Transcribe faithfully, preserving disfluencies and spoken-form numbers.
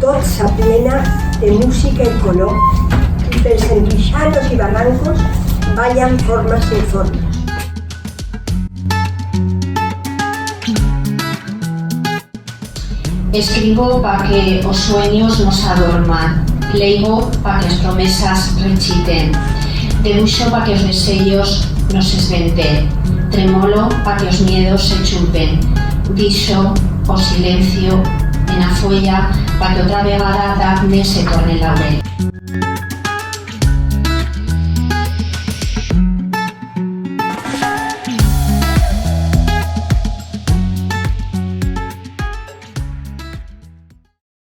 Tot s'aplena de musica y color, y pels entuixanos y barrancos ballan formas informes. Escribo pa que os suenyos no s'adorman, leigo pa que as promesas rechiten, debuixo pa que os deseyos no s'esventen, tremolo pa que os miedos se chumpen, dixo o silencio en a fuella pa que otra vegada d'Arne se torne laurel.